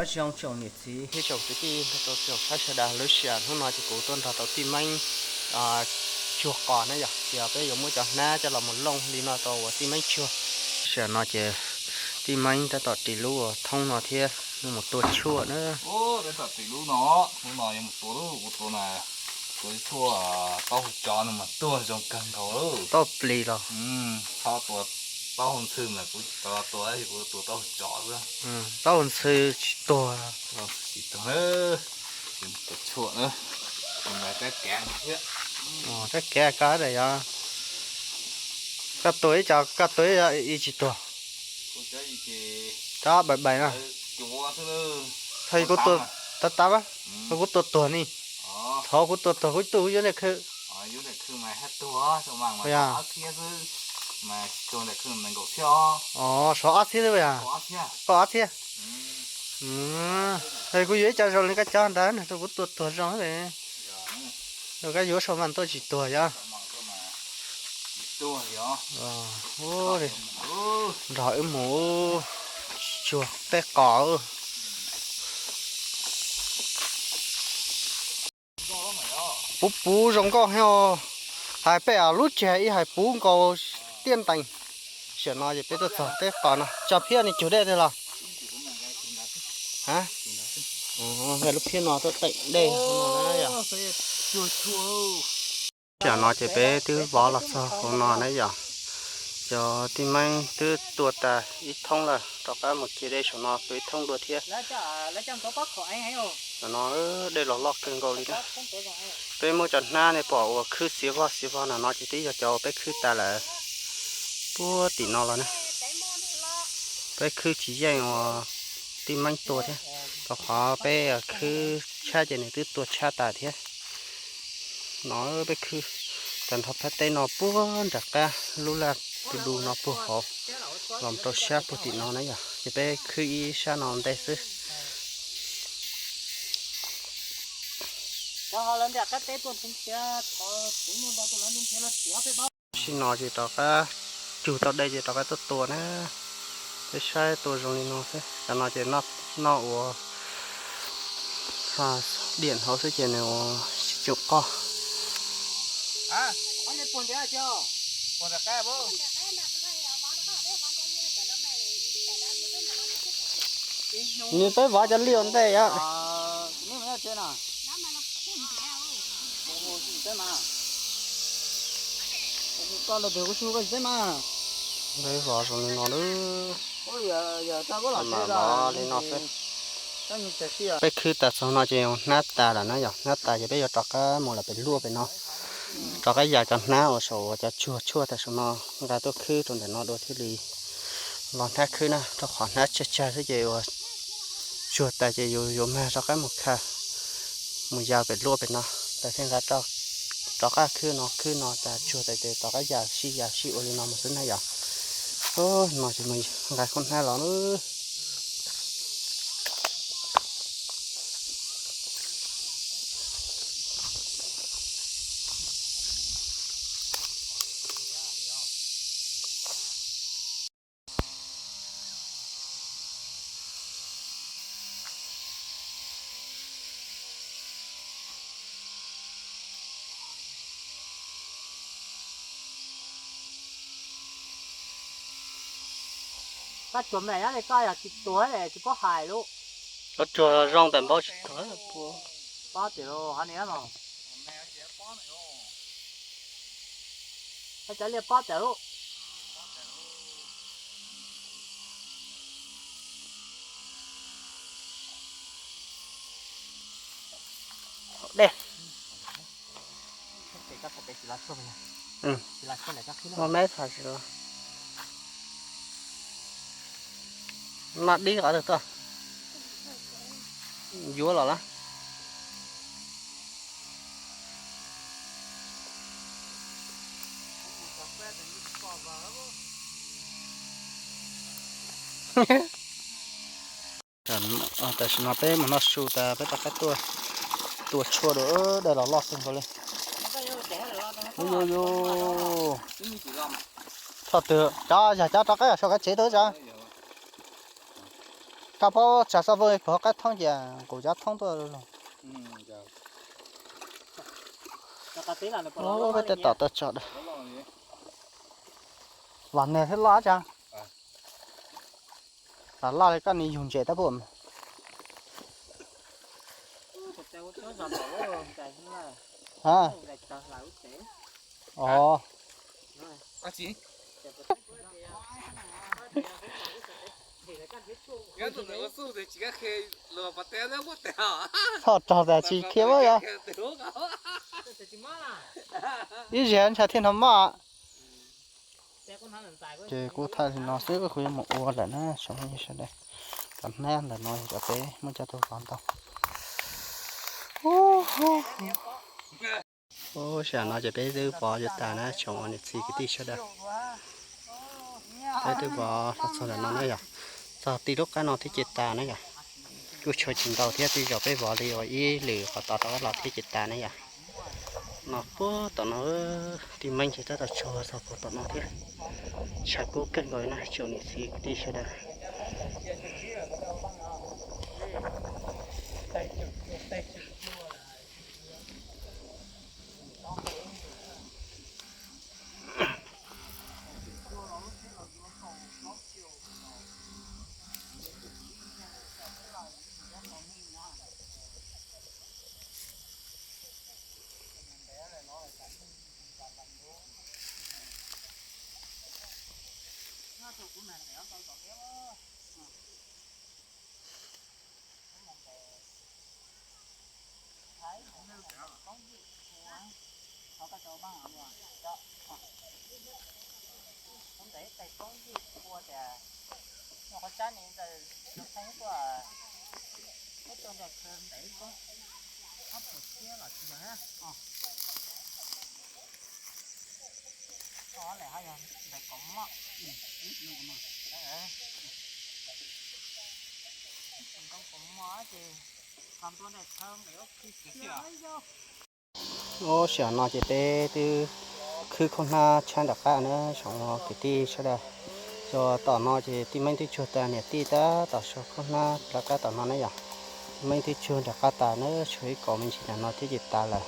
Nyob zoo tsoom niam txiv thiab tsoom kwv tij nrog rau tsoom saib sawv daws, lub sij hawm hnub no ces kuv tuaj nrog tau tij Meeb cuag qos na yom, ces peb yuav muab cov hnab coj los mus looj li no rau uas tij Meeb cuag. Sij hawm no ces tij Meeb tab tom ris lub thoob no thiab mus tua tshuaj na. Tab tom ris lub no, lub no yuav mus tua, kuv tua na, tua ib tshuaj taub hau tsov no mas tuag zoo kawg nkaus lawm. Taub plis los? Txhob tua taub hau ntxhw mas kuv tua, kuv tua taub hau tsov xwb. Taub hau ntxhw tsis tuag. Tsis tuag na. Tua tshuaj na. Rab kav koj daim yog, koj tua ib co, koj tua ib co tsis tuag. Tsob baim baim no. Thaum kuv tua tab tab, kuv tua tuag ni. Thaum kuv tua tuag kuv tuaj yuav daim khw. Yog, sov ob txhiab xwb yog? Koj ob txhiab. Kuv yuav ib co zoo li koj cov ntawd no rau kuv tua tuag zoo. Rau koj yuav sau mas tuaj tsis tuag yog? Nrog wb mus cuag teb qos. Puv puv zoo nkauj heev os. Hais peb lub tsev ib hais puv nkaus tiaj ntees. Sij hawm no ces peb tuaj txog teb qos no, tso phiab ni cug dej twg los? Lub phiab no tuaj teem dej no na yom. Sij hawm no ces peb twb vov los txog hauv no na yom. Cov tij Meeb twb tua tas ib thoob lawm, rov qab mus cia dej saum no tua ib thoob dua thiab. Saum no dej los loj kawg nkaus li na. Peb muab cov hnab nej pom uas khwb xiav vog xiav vog no no ces twb yog cov uas peb khwb tas lawm puag tim no los na. Peb khwb tsis yeej uas tij Meeb tua thiab, rau qhov peb khwb tshab ces nws twb tua tshab tas thiab. No peb khwb tag nrho phab teb no puag nram qab lub laj du du no puag hauv los rau sab puag tim no na yom, ces peb khwb ib sab no ntej xwb. Tam sim no ces rov qab cug tau dej ces rov qab tuaj tua na. Peb saib tua zoo li no xwb, cov no ces noj ua diam hauv xwb ces nws ua tsis tseem qoj. Nws peb vov cov liaj ua ntej yom. Peb vov zoo li no, mam vov li no xwb. Peb khwb tas txog no ces hnab tas lawm na yom, hnab tas ces peb yuav rov qab mus lawm pem luaj pem no, rov qab yas cov hnab uas saum uas cov tsuag tshuaj tas saum no, nqa tuaj khwb rau ntawm no dua thiaj li los hnab khwb na, rau qhov hnab tsawg tsawg xwb ces uas tsuag tas ces yuav yuav mag rov qab mus kha, mus yas pem luaj pem no, tas thiaj nqa rov qab khwb no, khwb no tas tsuag tas ces rov qab yas sib yas sib ua li no mus xwb na yom. No ces mus nqa khub hnab los. Koj tsuas me nyob li koj yog tsis tuag tsis paub hais lub. Koj tsuas zoo tas npaub tsis tuag. Pob tiag los ho ni mas. Koj cov liaj pob tiag lub. Dej. Muaj me txhais tsis los. Noj dib qhov twg tuaj? Yuav los lawm. Tam sim no peb mus noj su tas peb rov qab tuaj tua tshuaj dua, dej los loj kawg nkaus li. Yu yu, thoj twg cov yog cov rov qab yog sau kav tsev tuaj tso. Koj paub tsav xoj vwj puas qaib thoob ces kuv cov thoob tuaj los. Peb tab tom tuaj tso da. Vam neg thiab loj tsa. Vam loj li koj ni yug ntses tab puas. Txhob raug tas tsis khiav muab yog. Ib zig ntsha thiaj hnov maj. Ces kuv thaij li no xwb kuv yuav mus ua lawm na tsoom phooj ywg sawv daws. Cov hnab ntawm no yog cov peb muab coj tuaj vov ntau. Ub, tam no ces peb twb vov yuav tas na tsoom niam txiv kwv tij sawv daws. Peb twb vov los txog ntawm no na yog, txog ti lub qab no thiab ces tas na yog. Kuj tshuav tsis ntau thiab, tej zaum peb vov li uas ib lwm qhov tod rov qab los thiab ces tas na yog. No puag tom no, tij Meeb ces tab tom tsuag txog puag tom no thiab. Tshav kub kawg nkaus na tsoom niam txiv kwv tij sawv daws. Ub, tam no ces peb twb khwb khaub hnab tshab nram qab na tsoom kwv tij sawv daws. Txog tom no ces tij Meeb twb tsuag tas, niam tij tab tom sau khaub hnab nram qab tom no na yom. Tij Meeb twb tsuag nram qab tas na, tshuav ib kaum me ntsis nram no thiab ces tas lawm.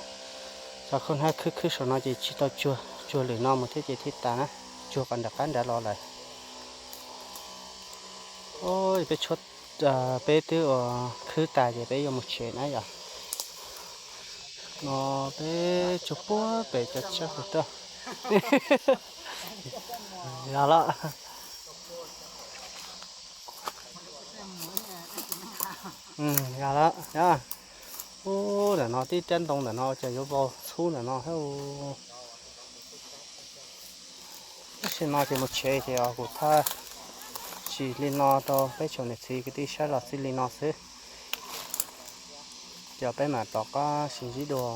Txog khaub hnab khwb khwb saum no ces tsis tau tsuag, tsuag lwm no mus thiab ces thiaj tas na, tsuag kom nram qab nrad los lawm. Peb tshuab, peb twb ua khwb tas ces peb yuav mus tsev na yom. No peb tsuag puag pem cov tsab hauv tuaj. Yog lawm. Yog lawm. Ub, ntawm no tib rab ntoo ntawm no ces yuav vau txhub ntawm no thiab. Tab sis no ces mus tsev ces kuv thaij sim li no rau peb tsoom niam txiv kwv tij saib los txij li no xwb. Ces peb mam rov qab sib ntsib dua.